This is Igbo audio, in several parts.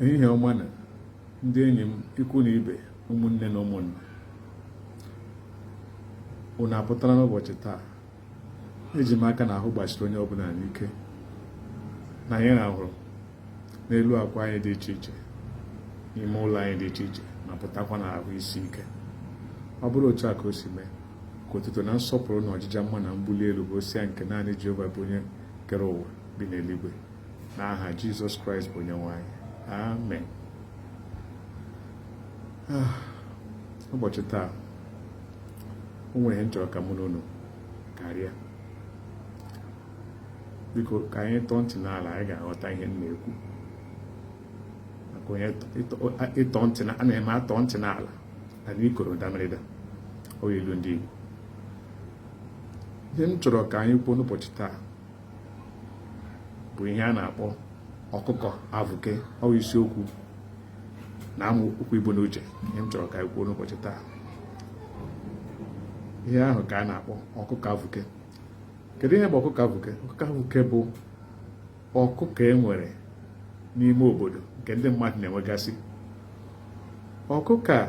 Ehihie ọma na ndị enyi m, ikwu na ibe, ụmụnne na ụmụnna, unu apụtara n'ụbọchị taa. Eji m aka na ahụ gbasiri onye ọbụla n'ike na anyị rahụrụ n'elu akwa anyị dị iche iche n'ime ụlọ anyị dị iche iche ma pụtakwa na ahụ isi ike. Ọ bụrụ otu a ka o si mee, ka otuto na nsọpụrụ na ọjịja mma na mbuli elu bụ osịa nke naanị Jehova bụ onye kere ụwa bi n'eluigwe, n'aha Jizọs Kraịst bụ onye nwe anyị, amen. Ụbọchị taa, o nwere ihe m chọrọ ka mụ na unu karịa. Biko, ka anyị tọọ ntị n'ala, anyị ga-aghọta ihe m na-ekwu. Maka onye ịtọ ntị a na-eme atọ ntị n'ala na n'ikoro damerịda ọ ilu ndị Igbo. Ihe m chọrọ ka anyị kwuo n'ụbọchị taa bụ ihe a na-akpọ ọkụkọ avụke. Ọ bụ isiokwu na amaokwu ibu n'uche. Ihe m chọrọ ka anyị kwuo n'ụbọchị taa, ihe ahụ ka a na-akpọ ọkụkọ avụke. Kedu ihe bụ ọkụkọ avụke? Ọkụkọ avụke bụ ọkụkọ e nwere n'ime obodo nke ndị mmadụ na-enwegasị. Ọkụkọ a,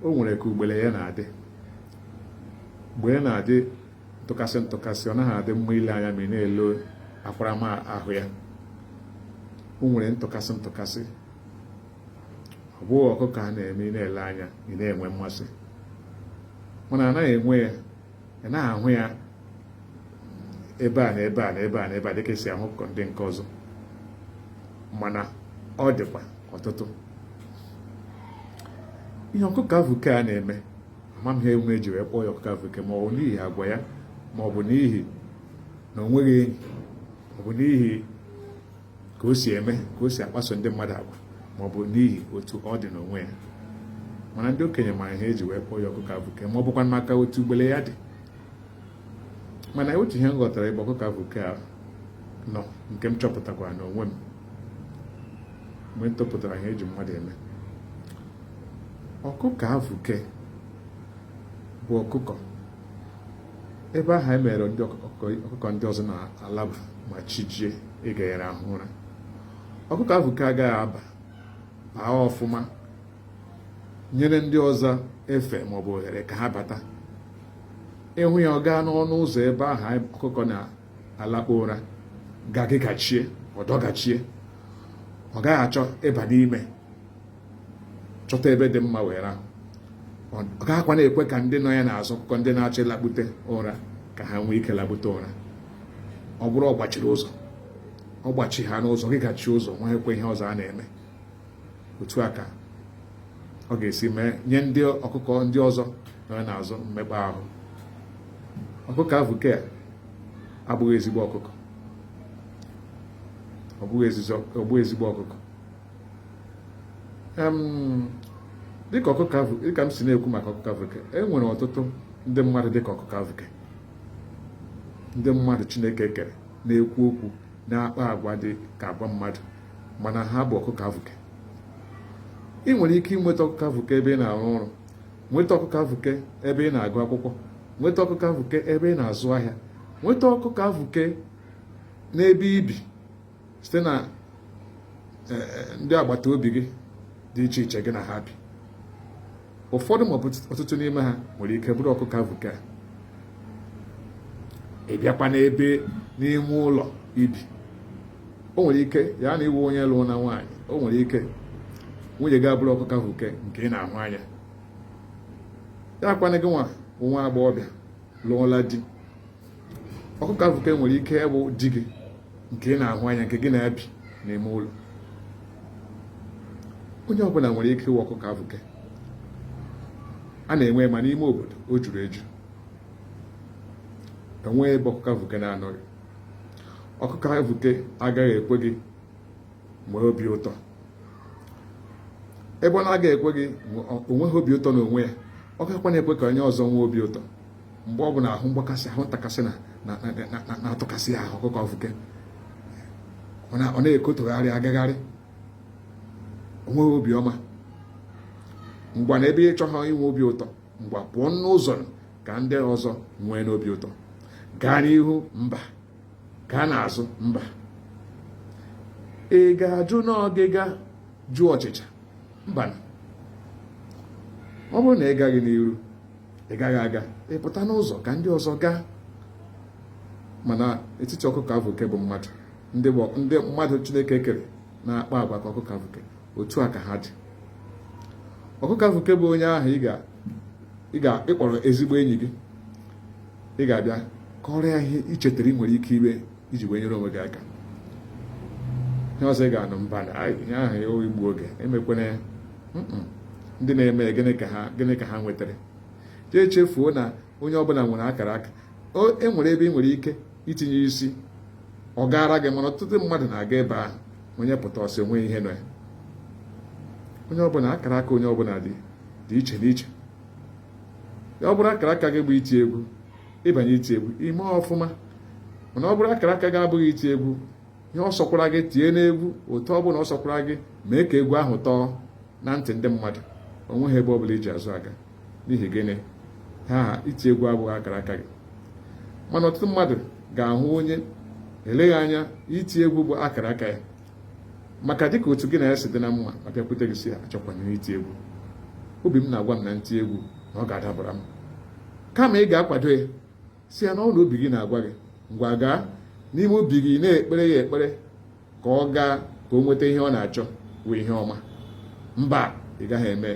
o nwere ka ugbele ya na-adị. Mgbe ya na-adị ntụkasị ntụkasị, ọ naghị adị mma ile anya ma ị na-ele akwarama ahụ ya. O nwere ntụkasị ntụkasị. Ọ bụghị ọkụkọ a na-eme ị na-ele anya ị na-enwe mmasị, mana anaghị enwe ya, ị naghị ahụ ya ebe a na ebe a na ebe a na ebe a dịka esi ahụ ọkụkọ ndị nke ọzọ, mana ọ dịkwa ọtụtụ. Ihe ọkụkọ avụke a na-eme, ama m ihe enwe eji wee kpọọ ya ọkụkọ avụke, ma ọ bụ n'ihi agwa ya, ma ọ bụ n'ihi na o nweghị enyi, ma ọ bụ n'ihi ka o si eme, ka o si akpaso ndị mmadụ agwa, ma ọ bụ n'ihi otu ọ dị n'onwe ya. Mana ndị okenye mara ihe eji wee kpọọ ya ọkụkọ avụke, ma ọ bụkwa maka otu ugbele ya dị. Mana otu ihe m ghọtara ebe ọkụkọ avụke a nọ, nke m chọpụtakwara n'onwe m mgbe m tọpụtara ihe eji mmadụ eme, ọkụkọ avụke bụ ọkụkọ ebe ahụ e mere ndị ọkụkọ ndị ọzọ na-alaba ma chi jie ịganyere ahụ ụra. Ọkụkọ avụke agaghị aba baa ọfụma nyere ndị ọzọ efe maọbụ ohere ka ha bata. Ịhụ ya, ọ gaa n'ọnụ ụzọ ebe ahụ ọkụkọ na-alakpu ụra, gagịgachie, ọ dọgachie, ọ gaghị achọ ịba n'ime chọta ebe dị mma wee rahụ. Ọ gaghịkwa na-ekwe ka ndị nọ ya n'azụ, ọkụkọ ndị na-achọ ịlakpute ụra, ka ha nwee ike lakpute ụra. Ọ bụrụ ọ gbachiri ụzọ, ọ gbachi ha n'ụzọ, gịgachi ụzọ, nwa ekwe ihe ọzọ a na-eme. Otu a ka ọ ga-esi mee nye ndị ọkụkọ ndị ọzọ nọ ya n'azụ mmekpa ahụ. Ọkụkọ avụke a abụghị ezigbo ọkụkọ. Ọ bụghị ezigbo ọkụkọ. Dịka ọkụkọ avụ, dịka m si na-ekwu maka ọkụkọ avụke, e nwere ọtụtụ ndị mmadụ dịka ọkụkọ avụke, ndị mmadụ Chineke kere na-ekwu okwu, na-akpa agwa dị ka agwa mmadụ, mana ha bụ ọkụkọ avụke. Ị nwere ike inweta ọkụkọ avụke ebe ị na-arụ ọrụ, nweta ọkụkọ avụke ebe ị na-agụ akwụkwọ, nweta ọkụkọ avụke ebe ị na-azụ ahịa, nweta ọkụkọ avụke n'ebe i bi site na ndị agbata obi gị dị iche iche gị na ha bi. Ụfọdụ maọbụ ọtụtụ n'ime ha nwere ike bụrụ ọkụkọ avụke a. Ị bịakwa n'ebe n'ime ụlọ ibi, o nwere ike ya na iwu onye lụọ na nwaanyị, o nwere ike nwunye gị abụrụ ọkụkọ avụke nke ị na-ahụ anya ya. Kwana gị nwa nwa agbọghọbịa lụọla di, ọkụkọ avụke nwere ike ịbụ di gị nke ị na-ahụ anya, nke gị na-ebi n'ime ụlọ. Onye ọbụla nwere ike ịwụ ọkụkọ avụke. A na-enwe ma n'ime obodo, o juru eju, enweghị ebe ọkụkọ avụke na-anọghị. Ọkụkọ avụke agaghị ekwe gị nwee obi ụtọ. Ebe ọ na-agaghị ekwe gị onweghị obi ụtọ n'onwe ya, ọ gakwa na-ekwe ka onye ọzọ nwee obi ụtọ. Mgbe ọ bụla ahụ mgbakasị, ahụ ntakasị na-atụkasị ya ahụ, ọkụkọ avụke ọ na-ekotogharị agagharị, onweghị obi ọma. Ngwa, na ebe ị chọghị inwe obi ụtọ, ngwa, pụọ n'ụzọ ka ndị ọzọ nwee n'obi ụtọ. Gaa n'ihu, mba; gaa n'azụ, mba. Ị ga-ajụ n'ọgịga. Jụọ ọchịcha mba. Ọ bụrụ na ị gaghị n'iru, ị gaghị aga, ị pụta n'ụzọ ka ndị ọzọ gaa. Mana etiti ọkụkọ avụke bụ mmadụ, ndị mmadụ Chineke kere na-akpa agwa ka ọkụkọ avụke, otu a ka ha dị. Ọkụkọ avụke bụ onye ahụ ị ga-ịkpọrọ ezigbo enyi gị, ị ga-abịa kọrọ ya ihe i chetara ị nwere ike ime iji wee nyere onwe gị aka. Ihe ọzọ ị ga-anụ, mba, na ihe ahụ igbu oge, emekwana ya. Ndị na-eme gịnị ka ha nwetara? Jee chefuo na onye ọbụla nwere akara aka. E nwere ebe ị nwere ike itinye isi, ọ gaara gị, mana ọtụtụ mmadụ na-aga ebe ahụ, onye pụta ọ sị onweghị ihe nọ ya. Onye ọbụla, akara aka onye ọbụla dị iche n'iche. Ya ọ bụrụ akara aka gị bụ iti egwu, ịbanye iti egwu, ime ọfụma. Mana ọ bụrụ akara aka gị abụghị iti egwu, ihe ọ sọkwara gị tie n'egwu, otu ọ bụla ọ sọkwara gị mee ka egwu ahụ tọọ na ntị ndị mmadụ, o nweghị ebe ọ bụla iji azụ aga. N'ihi gịnị? Ha iti egwu abụghị akara aka gị. Mana ọtụtụ mmadụ ga-ahụ onye eleghị anya iti egwu bụ akara aka ya, maka dịka otu gị na ya si dị na mma, ọ bịakwute gị sị, achọkwana iti egwu, obi m na-agwa m na ntị egwu na ọ ga-adabara m. Kama ị ga-akwado ya, si ya na ọ na obi gị na-agwa gị, ngwa gaa n'ime obi gị na-ekpere ya ekpere ka ọ gaa ka o nweta ihe ọ na-achọ bụ ihe ọma. Mba, ị gaghị eme.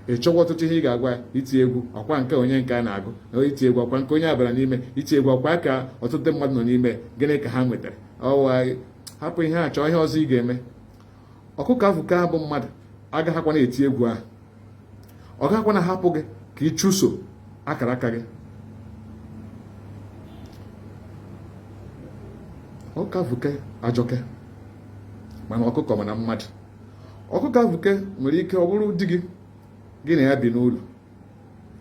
Ị chọwa ọtụtụ ihe ị ga-agwa ya, iti egwu ọkwa nke onye nke a na-agụ, na iti egwu ọkwa nke onye abara n'ime, iti egwu ọkwa ka ọtụtụ mmadụ nọ n'ime, gịnị ka ha nwetara? Ọwa hapụ ihe a, chọọ ihe ọzọ ị ga-eme. Ọkụkọ avụka bụ mmadụ agaghịkwa na-eti egwu ahụ, ọ gaghịkwa na-ahapụ gị ka ị chụso akara aka gị. Ọkụkọ avụke ajọke, mana ọkụkọ mana mmadụ. Ọkụkọ avụke nwere ike ọ bụrụ di gị, gị na ya bi n'ụlọ,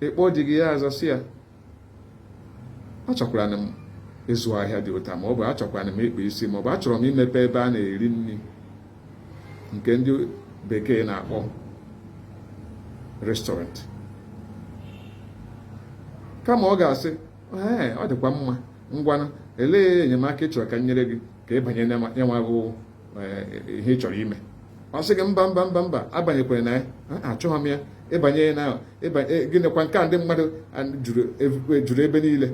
ị kpọọ di gị, ya aza sị ya, achọkwara m ịzụ ahịa dị ụta, ma ọ bụ achọkwara m ịkpa isi, ma ọ bụ achọrọ m imepe ebe a na-eri nri nke ndị bekee na-akpọ restaurant. Kama ọ ga-asị, ee, ọ dịkwa mma, ngwanụ, elee enyemaka ị chọrọ ka m nyere gị ka ị banye nyanwa bụ ihe ị chọrọ ime? Ọ sị gị, mba, mba, mba, mba, abanyekwara na ya, achọghị m ya ịbanye na gịnịkwa nke a ndị mmadụ juru ebe niile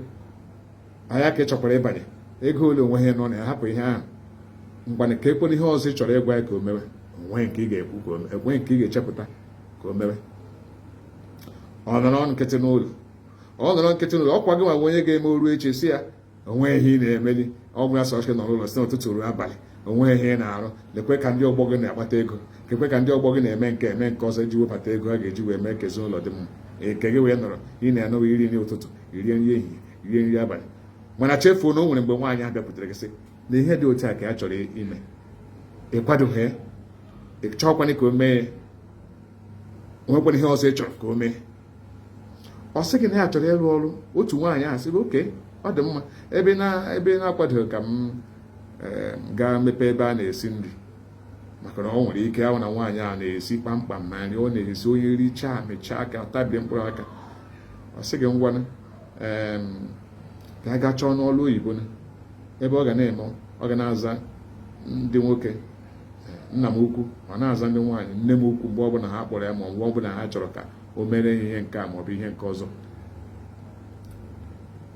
anya ka ị chọkwara ịbanye, ego ole onwe ha nọ na ya, hapụ ihe ahụ, ngwanụ, ka ekwere ihe ọzọ ị chọrọ ịgwa ya ka o mewe. Onwe nke ị ga-ekwu ka o enwe nke ị ga-echepụta ka o mewe. Ọ nọrọ nkịtị n'ụlọ, ọ nọrọ nkịtị n'ụlọ, ọkwa gị nwa onye ga-eme oru echi si ya onwe ihe ị na-emeli, ọ bụ ya sọsọ nọrọ ụlọ si n'ụtụtụ ruo abalị, onwe ihe ị na-arụ, lekwe ka ndị ọgbọ gị na-akpata ego, kekwe ka ndị ọgbọ gị na-eme nke eme nke ọzọ iji webata ego a ga-eji wee mee ka ezinụlọ dị mma, nke gị wee nọrọ ị na-anọ iri nri ụtụtụ, rie nri ehihie, rie nri abalị. Mana chefuo na o nwere mgbe nwaanyị ahụ bịakwutere gị sị na ihe dị otu a ka ya chọrọ ime, ị kwadoghị ya, ị chọọkwana ka o mee ya, onwekwana ihe ọzọ ị chọrọ ka o mee. Ọ sị gị na ya chọrọ ịrụ ọrụ otu nwaanyị ahụ sị gị, okay, ọ dị mma, ebe na ebe na-akwadoghị ka m gaa mepee ebe a na-esi nri, maka na ọ nwere ike ahụ na nwaanyị a na-esi kpamkpam na nri ọ na-esi, onye richaa mechaa aka tabie mkpụrụ aka. Ọ sị gị, ngwanụ, ka a gaa chọọ n'ọrụ oyibo ebe ọ ga na-eme, ọ ga na-aza ndị nwoke nna m ukwu, ọ na-aza ndị nwaanyị nne m ukwu, mgbe ọbụla ha kpọrọ ya ma mgbe ọbụla ha chọrọ ka o mere ihe nke a maọbụ ihe nke ọzọ.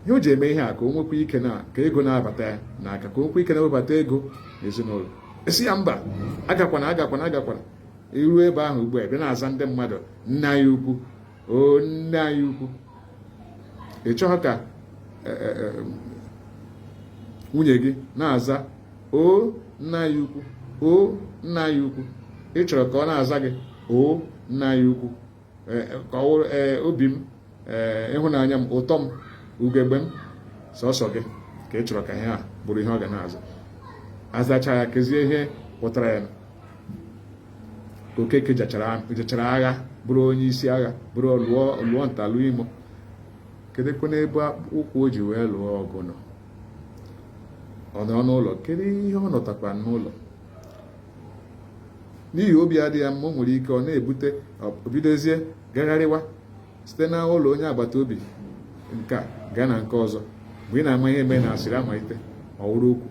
Ihe o ji eme ihe a ka o nwekwa ike na ka ego na-abata ya n'aka, ka o nwekwa ike na-ewebata ego n'ezinụlọ. Esi ya mba, agakwana, agakwana, agakwana. Iru ebe ahụ ugbu a, bịa na-aza ndị mmadụ nne anyị ukwu, o nne anyị ukwu. Ị chọghị ka nwunye gị na-aza o nna anyị ukwu, o nna anyị ukwu. Ị chọrọ ka ọ na-aza gị o nna anyị ukwu, ka ọ wụrụ obi m, ịhụnanya m, ụtọ m, ugegbe m, sọsọ gị ka ị chọrọ ka ihe a bụrụ ihe ọ ga na-aza. Azacha ya, kezie ihe pụtara ya. Okeke jechara agha, bụrụ onye isi agha, bụrụ lụọ nta lụọ imo, kedụkwa n'ebe ụkwụ o ji wee lụọ ọgụ nọ? Ọ nọrọ n'ụlọ. Kedu ihe ọ nọtakwa n'ụlọ? N'ihi obi adịghị ya mma, o nwere ike ọ na-ebute bidozie gagharịwa site na ụlọ onye agbata obi nke a gaa na nke ọzọ. Mgbe ị na-ama ihe mee na asịrị amalite, ọ wụrụ okwu,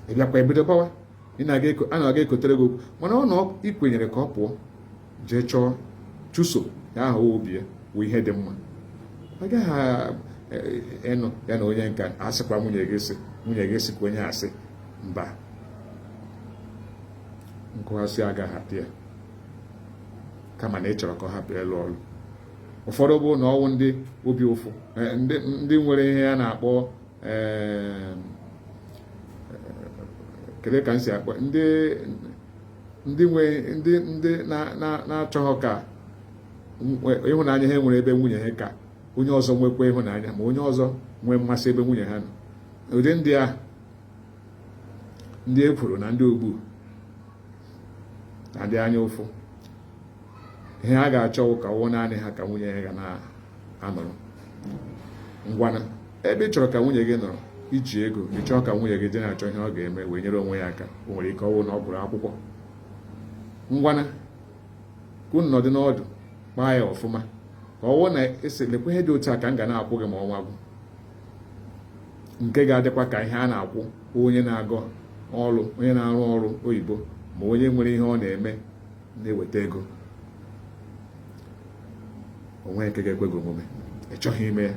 ị bịakwa ebido gbawa. Ị na-aga a na-aga ekotere gị okwu, mana ọ na ị kwenyere ka ọ pụọ jee chọọ chụso ya ahụ obi ya bụ ihe dị mma. Agaghị ịnụ ya na onye nka asịkwa nwunye gị sị, nwunye gị sịkwa onye asị mba. Nkụghasị agaghị adị ya, kama na ị chọrọ ka ọ hapụ ịlụ ọlụ. Ụfọdụ bụ na ọwụ ndị obi ụfụ, ndị nwere ihe a na-akpọ, kedu ka m si akpọ, ndị nwe ndị na-achọghị ka ịhụnanya ha nwere ebe nwunye ha ka onye ọzọ nwekwa ịhụnanya, ma onye ọzọ nwee mmasị ebe nwunye ha nọ. Ụdị ndị ahụ, ndị ekworo na ndị ogbu na ndị anya ụfụ, ihe ha ga-achọ ka ọwụ naanị ha ka nwunye ha ga na-anọrọ. Ngwana, ebe ị chọrọ ka nwunye gị nọrọ, iji ego, ị chọọ ka nwunye gị je na-achọ ihe ọ ga-eme wee nyere onwe ya aka, o nwere ike ọwụ na ọ gụrụ akwụkwọ. Ngwana, ka unu nọdụ n'ọdụ kpaa ya ọfụma, ka ọwụ na esi lekwa ihe dị otu a ka m ga na-akwụ gị ma ọnwa gwụ, nke ga-adịkwa ka ihe a na-akwụ onye na-agụ ọrụ, onye na-arụ ọrụ oyibo, ma onye nwere ihe ọ na-eme na-eweta ego. Onwe nke ga-ekwe gị omume, ị chọghị ime ya,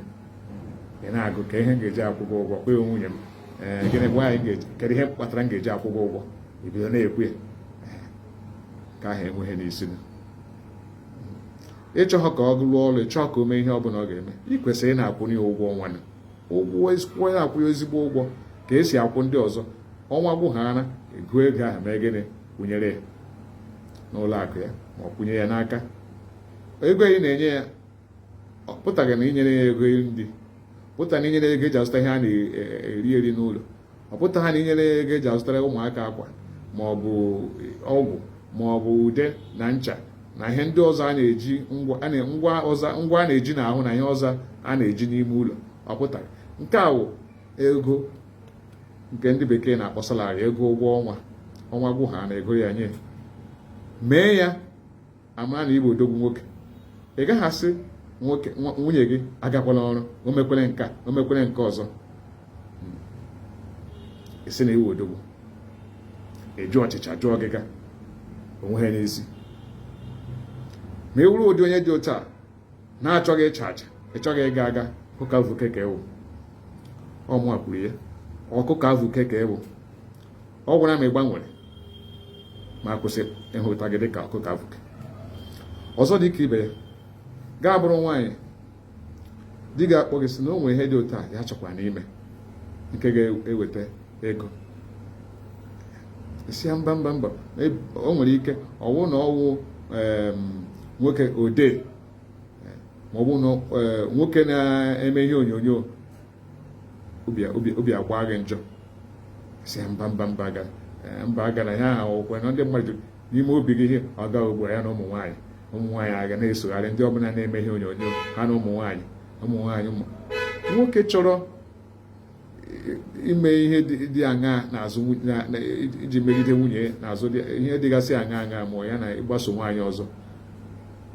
ị na-agụ ka ihe m ga-eji akwụ gị ụgwọ kwe nwunye m. Ee, gịnị gwa anyị, kedu ihe kpatara m ga-eji akwụ gị ụgwọ? Ibido na-ekwu ya ka ahụ enweghị n'isi. Ịchọghọ ka ọ lụọ ọrụ, ịchọọ ka o mee ihe ọ bụla ọ ga-eme, ị kwesịrị ị na-akwụnye ya ụgwọ ọnwa na ụgwọ, kwụọ ya, akwụ ya ezigbo ụgwọ ka esi akwụ ndị ọzọ. Ọnwa gwụ ha ara, ego ego ahụ mee gịnị? Kwụnyere ya n'ụlọ akụ ya, ma ọ kwụnye ya n'aka. Ego ị na-enye ya, ọ pụtaghị na inyere ya ego ndị pụta na inyere ya ego eji azụta ihe a na-eri eri n'ụlọ. Ọ pụtaghị na inyere ya ego eji azụtara ụmụaka akwa, ma ọ bụ ọgwụ, ma ọ bụ ude na ncha na ihe ndị ọzọ a na-eji, ngwa ọzọ, ngwa a na-eji n'ahụ na ihe ọzọ a na-eji n'ime ụlọ. Ọ pụtaghị nke a. Wụ ego nke ndị bekee na-akpọ salary, ego ụgwọ ọnwa. Ọnwa gwụ ha na ego ya nye, mee ya amara na igbo odogwu nwoke. Ị gaghị asị nwoke nwunye gị agakwala ọrụ, o mekwere nke a, o mekwere nke ọzọ, isi na iwu odogwu eju ọchịcha jụọ ọgịga onwe ha n'isi. Ma ị wụrụ ụdị onye dị otu a na-achọghị ịcha acha, ịchọghị ịga aga, ọkụkọ avụke ka ewu. Ọmụa kwuru ya, ọkụkọ avụke ka ewu. Ọ gwara m ị gbanwere ma kwụsị ịhụta gị dịka ọkụkọ avụke. Ọzọ dị ka ibe ya, gaa bụrụ nwaanyị, di ga-akpọ gị sị na o nwere ihe dị otu a ya chọkwa n'ime nke ga-eweta ego. Isi ya mba, mba, mba. O nwere ike ọwụ na ọwụ nwoke odee, ma ọ bụ na nwoke na-eme ihe onyonyo, obi agba gị njọ, si ya mba, mba, mba, aga mba, aga na ya ahụ okwe na ndị mmadụ n'ime obi gị. Ihe ọ ga ugbu a, ya na ụmụ nwaanyị, ụmụ nwaanyị aga na-esogharị ndị ọbụla na-eme ihe onyonyo, ha na ụmụ nwaanyị, ụmụ nwaanyị, ụmụ nwoke chọrọ ime ihe dị aṅaa n'azụ, iji megide nwunye n'azụ, ihe dịgasị aṅa aṅa, ma ya na ịgbaso nwaanyị ọzọ.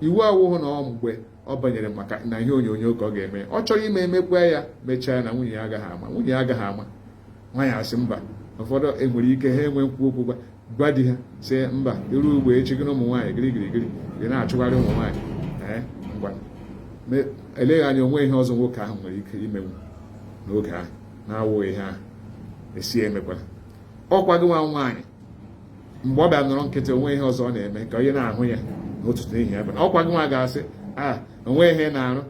Iwu awụhụ na ọ mgbe ọ banyere maka na ihe onyonyo ka ọ ga-eme. Ọ chọrọ ime, emekwa ya, mechaa ya na nwunye ya agaghị ama, nwunye ya agaghị ama. Nwaanyị asị mba. Ụfọdụ enwere ike ha enwe nkwu okwu gwa di ha sị mba, iru ugbo echi gị na ụmụ nwaanyị gịrịgịrịgịrị gị na-achụgharị ụmụ nwaanyị. Ee, ngwa, eleghị anya onwe ihe ọzọ nwoke ahụ nwere ike imenwu n'oge ahụ na-awụghị ihe ahụ esi emekwara. Ọkwa gị nwa nwaanyị, mgbe ọ bịa nọrọ nkịtị, onwe ihe ọzọ ọ na-eme ka onye na-ahụ ya n'ụtụtụ, n'ehihie, abalị, ọkwa gị nwa ga-asị a onwe ihe na-arụ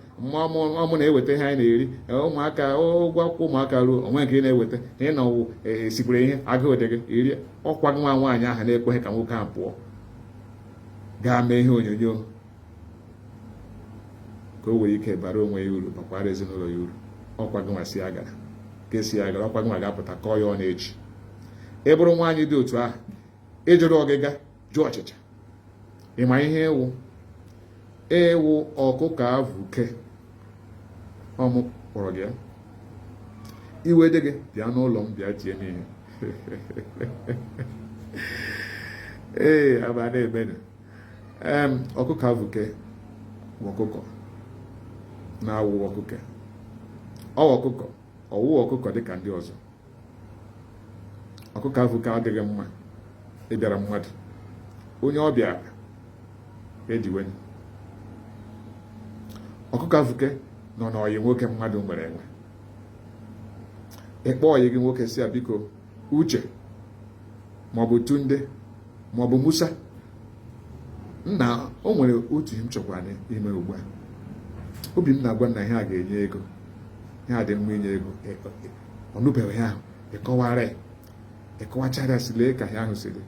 ọmụ na-eweta ihe anyị na-eri, ụmụaka, ụgwọ akwụkwọ ụmụaka ruo, onwe nke ị na-eweta, ị nọwụ esikwere ihe agụụ dị gị iri. Ọkwa gị nwa nwaanyị ahụ na-ekweghị ka nwoke ahụ pụọ gaa mee ihe onyonyo ka o nwere ike bara onwe ya uru, bakwara ezinụlọ ya uru. Ọkwa gị nwa si ya gara ka esi ya gara, ọkwa gị nwa ga-apụta kọọ ya ọ na-echi. Ị bụrụ nwaanyị dị otu ahụ, ịjụrụ ọgịga jụọ ọchịcha, ị ma ihe ewu ewu ọkụkọ avụke ọmụ kpọrọ gị ya. Iwe dị gị, bịa n'ụlọ m, bịa tie m ihe. Ee, aba na-emenụ. Ọkụkọ avụke bụ ọkụkọ na-awụ ọkụkọ, ọ ọkụkọ ọwụ ọkụkọ dịka ndị ọzọ. Ọkụkọ avụke adịghị mma. Ịbịara mmadụ, onye ọbịa ediwe. Ọkụkọ avụke nọ n'ọyị nwoke mmadụ nwere enwe. Ị kpọọ ọyị gị nwoke, sị ya, "Biko, Uche maọbụ Tunde maọbụ Musa, nna, o nwere otu ihe m chọkwara ime ugbu a. Obi m na-agwa na ihe a ga-enye ego, ihe a dị mma inye ego." Ọ nụbeghị ihe ahụ. Ịkọwara ya, ịkọwachara ya, si lee ka ihe ahụ si dị.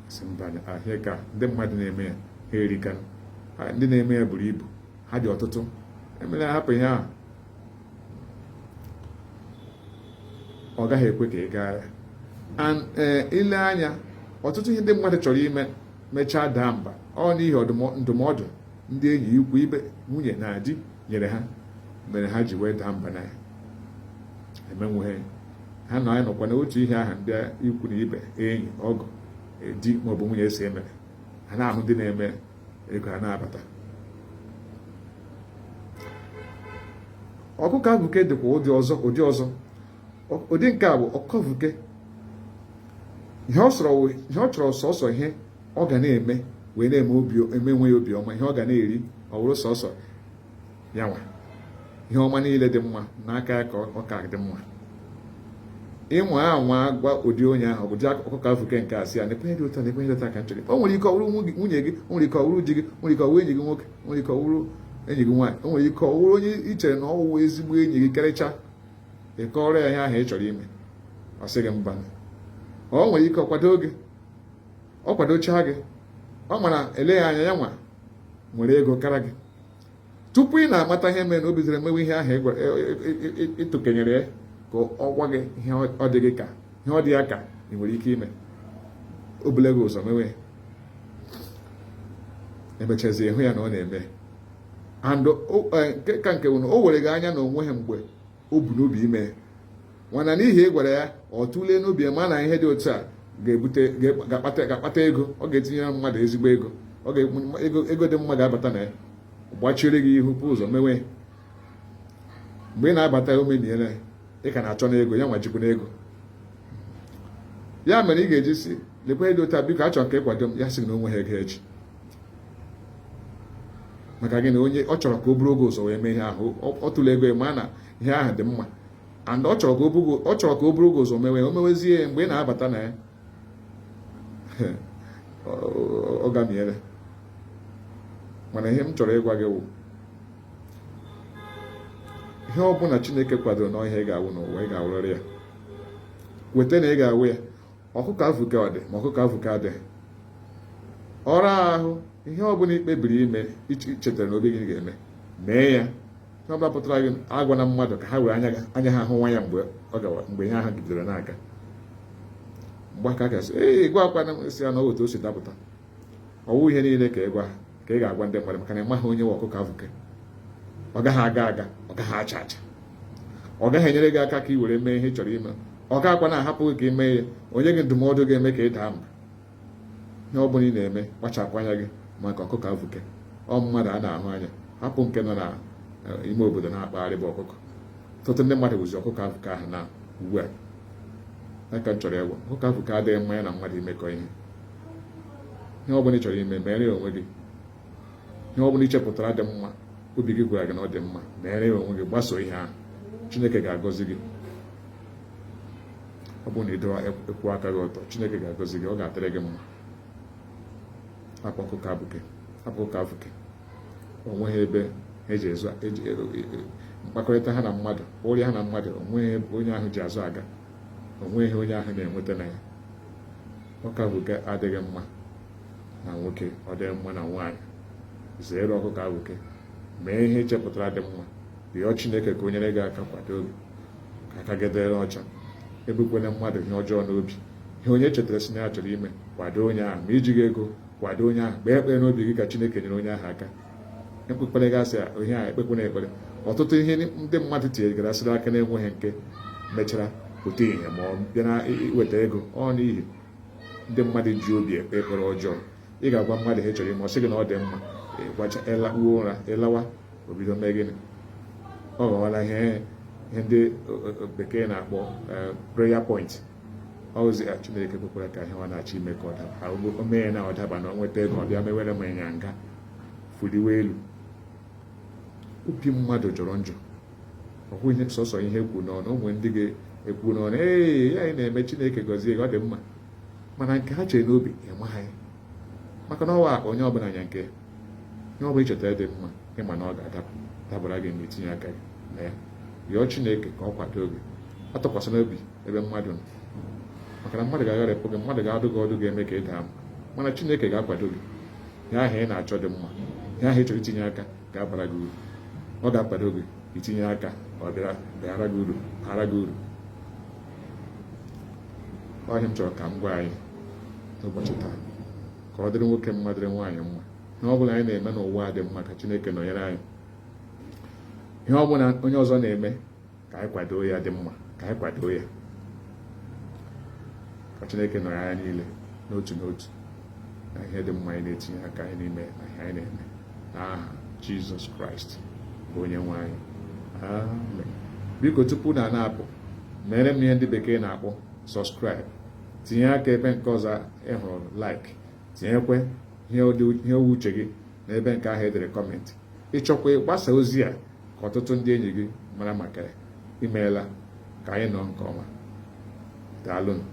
Si mba, ahịa ka ndị mmadụ na-eme ya, ha erika. Ndị na-eme ya buru ibu, ha dị ọtụtụ. Emere, hapụ ihe ahụ. Ọ gaghị ekwe ka ị gaa ya. Ile anya, ọtụtụ ihe ndị mmadụ chọrọ ime mechaa daa mba, ọ n'ihi ndụmọdụ ndị enyi, ikwu, ibe, nwunye na di nyere ha mere ha ji wee daa mba na ya emenwughị ha. Na anyị nọkwa n'otu ihe ahụ ndị ikwu na ibe, enyi, ọgọ, di maọbụ nwunye si emere ha, na-ahụ ndị na-eme, ego ha na-abata. Ọkụkọ avụke dịkwa ụdị ọzọ, ụdị ọzọ. Ụdị nke a bụ ọkụkọ avụke. Ihe ọ sọrọ, ihe ọ chọrọ, sọsọ ihe ọ ga na-eme wee na-eme obi eme nwe ya obi ọma, ihe ọ ga na-eri, ọ bụrụ sọsọ ya nwa, ihe ọma niile dị mma n'aka ya ka ọ ka dị mma. Ịnwa anwa gwa ụdị onye ahụ, ụdị ọkụkọ avụke nke a, sị ya nekwe dị ụtọ, nekwe dị ụtọ ka m chọrọ. O nwere ike ọ bụrụ nwunye gị, o nwere ike ọ bụrụ di gị, o nwere ike ọ bụrụ enyi gị nwoke, o nwere ike ọ bụrụ enyi gị nwaanyị, o nwere ike ọ bụrụ onye ị chere na ọ wụ ezigbo enyi gị karịcha. Ị kọrọ ya ihe ahụ ị chọrọ ime, ọ sị gị mba. Ọ nwere ike ọ kwado gị, ọ kwadochaa gị, ọ mara eleghị anya ya nwa nwere ego kara gị. Tupu ị na-amata ihe mere na o bidoro mewe ihe ahụ ịtụkenyere ya ka ọ gwa gị ihe ọ dị gị ka ihe ọ dị ya ka ị nwere ike ime, o bule gị ụzọ mewe. Emechazie, hụ ya na ọ na-eme. And nke ka nke bụ na o were gị anya na onwe ha mgbe o bu n'obi ime, mana n'ihi ị gwara ya, ọ tụlee n'obi ya ma na ihe dị otu a ga-ebute, ga-akpata ego, ọ ga-etinyere mmadụ ezigbo ego, ọ ga ego dị mma ga-abata na ya, gbachiri gị ihu, pụ ụzọ mewe. Mgbe ị na-abata, o memiela. Ị ka na-achọ n'ego ya nwa jikwu n'ego ya. Mere ị ga-eji si, "Lekwa dị otu a, biko, achọrọ ka ịkwado m." Ya sị na o nweghị ego echi. Maka gịnị? Onye ọ chọrọ ka o buru oge ụzọ wee mee ihe ahụ, ọ tụrụ ego ya ma na ihe ahụ dị mma, and ọ chọrọ ka o buru oge ụzọ mewe. O mewezie ya, mgbe ị na-abata na ya, ọ gamiere. Mana ihe m chọrọ ịgwa gị wụ, ihe ọ bụla Chineke kwadoro na ihe ị ga-awụ n'ụwa, ị ga-awụrịrị ya. Kweta na ị ga-awụ ya. Ọkụkọ avụke ọ dị ma ọkụkọ avụke adịghị, ọrụ ahụ, ihe ọ bụla ị kpebiri ime, chetara na obi gị ga-eme, mee ya. Ihe ọ bụla pụtara gị, agwa na mmadụ ka ha were anya ha hụ nwa ya mgbe ọ gawa, mgbe ihe ahụ bidoro na-aga. Mgbe aka gasị, ee, gwa akwa na si ya na otu o si dapụta. Ọwụ ihe niile ka ị gwa ka ị ga-agwa ndị mmadụ, maka na ị maghị onye nwe ọkụkọ avụke. Ọ gaghị aga aga, ọ gaghị acha acha, ọ gaghị enyere gị aka ka ị were mee ihe ị chọrọ ime, ọ gaghịkwa na-ahapụ gị ka ị mee ya. Onye gị ndụmọdụ ga-eme ka ị daa mba. Ihe ọ bụla ị na-eme, kpachapụ anya gị maka ọkụkọ avụke. Ọ mmadụ a na-ahụ anya, hapụ nke nọ na ime obodo na-akpagharị bụ ọkụkọ. Ọtụtụ ndị mmadụ bụzi ọkụkọ avụke ahụ na ugbu a. Aka m chọrọ ịgwa, ọkụkọ avụke adịghị mma ya na mmadụ imekọ ihe. Ihe ọ bụla ị chọrọ ime, mere ya onwe gị. Ihe ọ bụla ị chepụtara dị mma, obi gị gwara gị na ọ dị mma, mere ya onwe gị. Gbasoo ihe ahụ, Chineke ga-agọzi gị. Ọ bụrụ na ị dọwa ekwu aka gị ọtọ, Chineke ga-agọzi gị, ọ ga-adịrị gị mma. Hapụ ọkụkọ abụke, hapụ ọkụkọ avụke. O nweghị ebe eji ezu eji mkpakọrịta ha na mmadụ, ụrịa ha na mmadụ, onweghị ebe onye ahụ ji azụ aga, onweghị onye ahụ na-enweta na ya. Ọkụkọ avụke adịghị mma na nwoke, ọ dịghị mma na nwaanyị. Zere ọkụkọ avụke. Mee ihe chepụtara dị mma. Rịọ Chineke ka o nyere gị aka, kwado gị, ka aka gị dịrị ọcha. Ebukwena mmadụ ihe ọjọọ n'obi. Ihe onye chetara si na ya chọrọ ime, kwado onye ahụ. Ma iji gị ego, kwado onye ahụ. Kpee ekpere n'obi gị ka Chineke nyere onye ahụ aka. Ekpekpere gasị ihe a, ekpekwana ekpere. Ọtụtụ ihe ndị mmadụ tinyegara aka na-enweghị nke mechara pụta ihe ma ọ bịa na iweta ego, ọ n'ihi ndị mmadụ ji obi ekpe ekpere ọjọọ. Ị ga-agwa mmadụ ihe chọrọ ime, ọ sị gị na ọ dị mma. Ịgwacha, ịlakpuo ụra, ịlawa, o bido mee gịnị? Ọ ghọọla ihe ndị bekee na-akpọ prayer point. Ọzi a Chineke kwekwara ka ihe ọ na-achọ ime ka ọ daba. O mee na ọ daba na ọ nweta ego, ọ bịa mewere m ịnyanga, fuliwe elu. Obi mmadụ jọrọ njọ. Ọ bụghị ihe sọsọ ihe ekwu n'ọnụ. Ụmụ ndị ga-ekwu n'ọnụ, "Ee, ya anyị na-eme, Chineke gọzie gị," ọ dị mma, mana nke ha chere n'obi ịmaghị, maka na ọwa onye ọbụla anya nke ihe ọbụla ichetara dị mma, ịma na ọ ga-adapụ dabara gị ma itinye aka gị na ya. Yọọ Chineke ka ọ kwado gị. Atụkwasịla obi ebe mmadụ nọ, maka na mmadụ ga-agharịpụ gị, mmadụ ga-adụ gị ọdụ ga-eme ka ị daa, mana Chineke ga-akwado gị. Ihe ahụ ị na-achọ dị mma, ihe ahụ ị chọrọ itinye aka ga-abara gị uru. Ọ ga-akwado gị itinye aka, ọ bịara bịara gị uru, bara gị uru. Ọhịa m chọrọ ka m gwa anyị n'ụbọchị taa, ka ọ dịrị nwoke mma, dịrị nwaanyị mma. Ihe ọ bụla anyị na-eme n'ụwa dị mma, ka Chineke nọnyere anyị. Ihe ọ bụla onye ọzọ na-eme, ka anyị kwado ya dị mma, ka anyị kwado ya, ka Chineke nọnyere anyị niile n'otu n'otu na ihe dị mma anyị na-etinye aka anyị n'ime na ihe anyị na-eme, n'aha Jizọs Kraịst bụ onye nwe anyị, amen. Biko, tupu na na-apụ, mere m ihe ndị bekee na-akpọ subscribe. Tinye aka ebe nke ọzọ ị hụrụ like, tinyekwe ihe uche gị n'ebe nke ahụ edere comment. Ịchọkwa ịgbasa ozi a ka ọtụtụ ndị enyi gị mara maka ya. Imeela. Ka anyị nọ nke ọma. Daalụnụ.